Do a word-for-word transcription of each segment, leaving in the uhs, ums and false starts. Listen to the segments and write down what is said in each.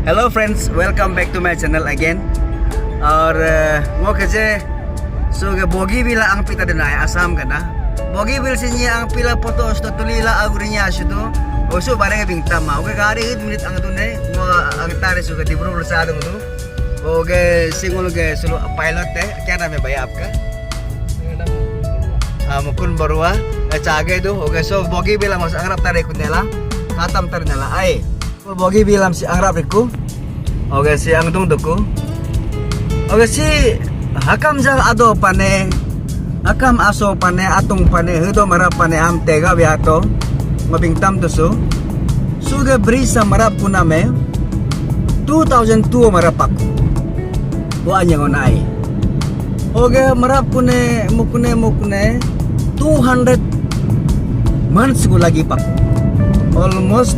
Hello friends, welcome back to my channel again. Aur uh, ngo kaje so ke Bogibeel ang pita dena Assam kana. Bogibeel sinye ang pila photo sto tulila agurinya situ. Osu bareng bing tama. Oke gari eight minute ang tu ne. Ngo ang tare so ke Dibru bersadu tu. Oke singul ke sulu pilot te. Kya naam hai bhaiya aapka? Ah, Mukund Barua. Eh, chage tu. Oke so Bogibeel ang angrap tare kunela. Khatam tare nela. Ai. Bogibeel am si angrap riku. Oke si angdung duku. Oke si hakam jal ado pane, hakam aso pane, atung pane, hedo marap pane am tega biato. Ngobing tam tusu. Suge bridge sa marap kuname two thousand two marap aku. Wa anya ngonai. Oke, merap kune, mukune, mukune, two hundred months ku lagi pak. Almost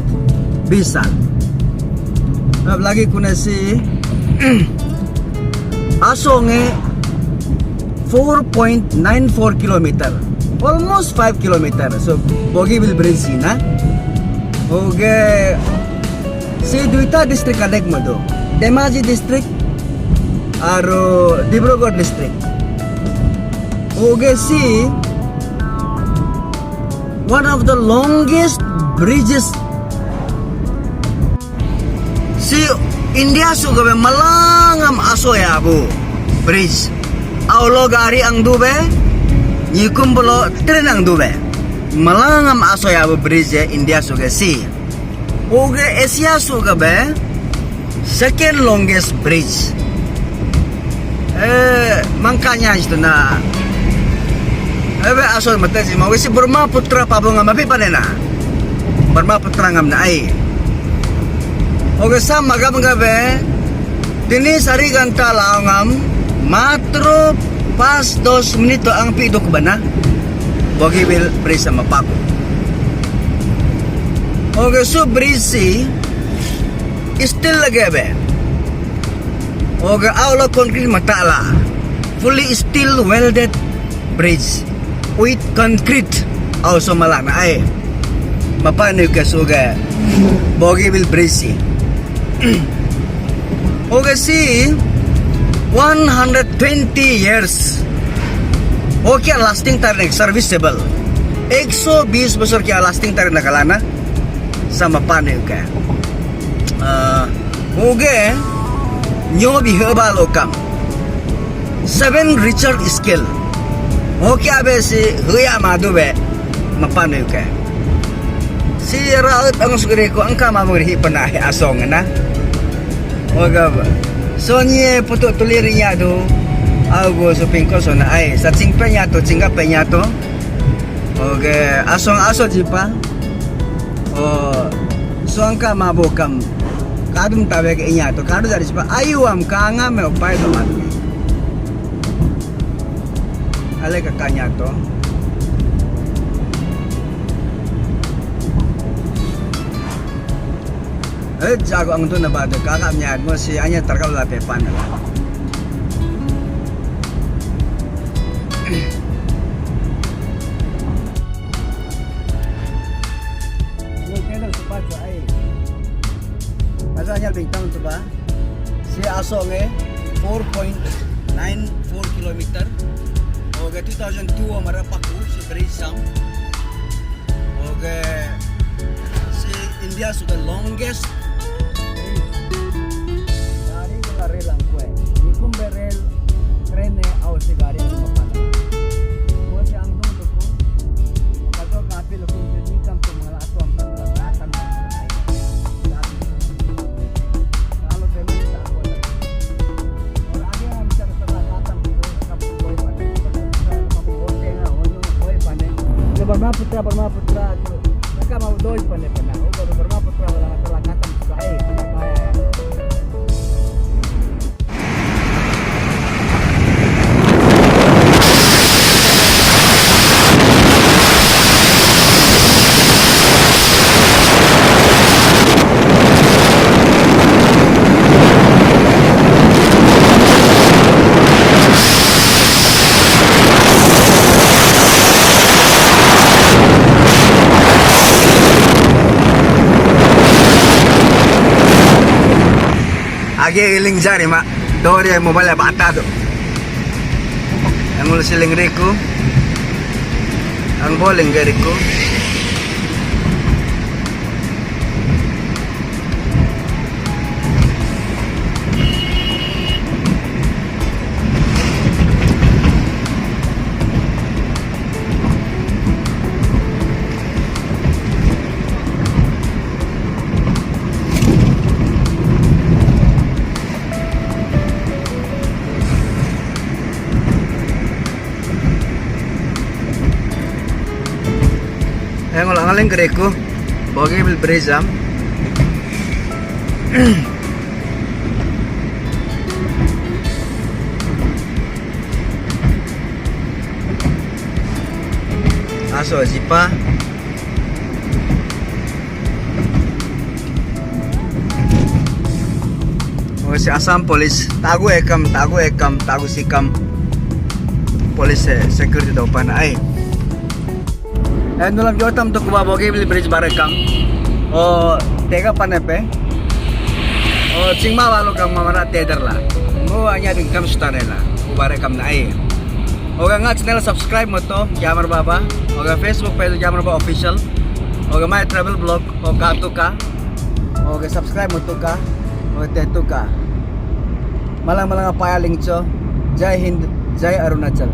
bisa. Merap lagi kune si asonge four point nine four kilometer. Almost five kilometer. So, Bogibeel Bridge sina. Oke. Si duita district connect mado. Dhemaji district aru Dibrugarh district. Oke si one of the longest bridges. Si India suga be malangam aso ya bu bridge. Aulo gari ang dube, nyikum belo train ang dube. Malangam aso ya bu bridge ya India suga si. Oke Asia su ke be second longest bridge. Eh, mangkanya itu na. Ebe asal mata si mau si Brahmaputra pabung ngam abi panena. Brahmaputra ngam na ai. Oke sam magam ngabe. Tini sari ganta lao ngam matro pas dos minit to ang pi dok bana. Bogibeel bridge sama paku. Oke su bridge si steel lagi be. Oke aulo concrete matala. Fully steel welded bridge with concrete. Au so malana ai. Mapa ni ke suga Bogibeel bridge si. Oke si one hundred twenty years. Oke lasting tarne serviceable. Ek so bis bosor kya lasting tarne kalana. Sama pane oke. Ah, oke nyobi heba lokam. Seven Richter scale. Oke abe si huya madu be mapan ke. Si raut ang sugri ko angka mamang rihi pernah asong na. Oke. So nye putu tulir nya tu. Au go suping ko so na ai. Sa chingpe nya tu, chingga pe nya tu. Oke, asong aso jipa. Oh, so angka mabo kam. Kadum tabe ke inya to kadu dari sipa ayu am kanga me upai to matu. Ale kakanya to. Eh, jago ang to na bado kaka mnya mo si anya terkal la pepan la. Asa anyar bintang tu ba. Si asong eh four point nine four kilometer. Oke two thousand two amara paku si bridge sam. Oke si India sudah longest. Gari wala rel angkue. Ikum be rel train ne au si gari ang mapan. Mo si angdung tuku. Makato kapi lukum jini kam tu mangala atu am tangla katan. Kalau demi tak kuat. Orang ada yang bisa terlalu katan gitu. Kamu boleh panen. Kamu boleh panen. Brahmaputra, Brahmaputra tu. Mereka mau doi panen panen. Oh, Brahmaputra wala katan. Age iling jari ma. Dori mobile bata do. Angul siling riku. Ang boling geriku. Yang ulang aling kereku, Bogibeel Bridge am. Aso jipa. Oke, si Assam Police, tagu ekam, tagu ekam, tagu sikam. Police, eh, security dopan ai. Eh, nulam jotam tu kuba Bogibeel Bridge barekam. Oh, tega panepe. Oh, chingma walu kam mamara teder la. Mu anya dingkam sutane la. Kubarekam na ai. Oga nga channel subscribe moto, Jamar Baba. Oga Facebook page Jamar Baba Official. Oga my travel blog, oga tuka. Oga subscribe moto ka. Oga tetuka. Malang malang apa ya link cho. Jai Hind, Jai Arunachal.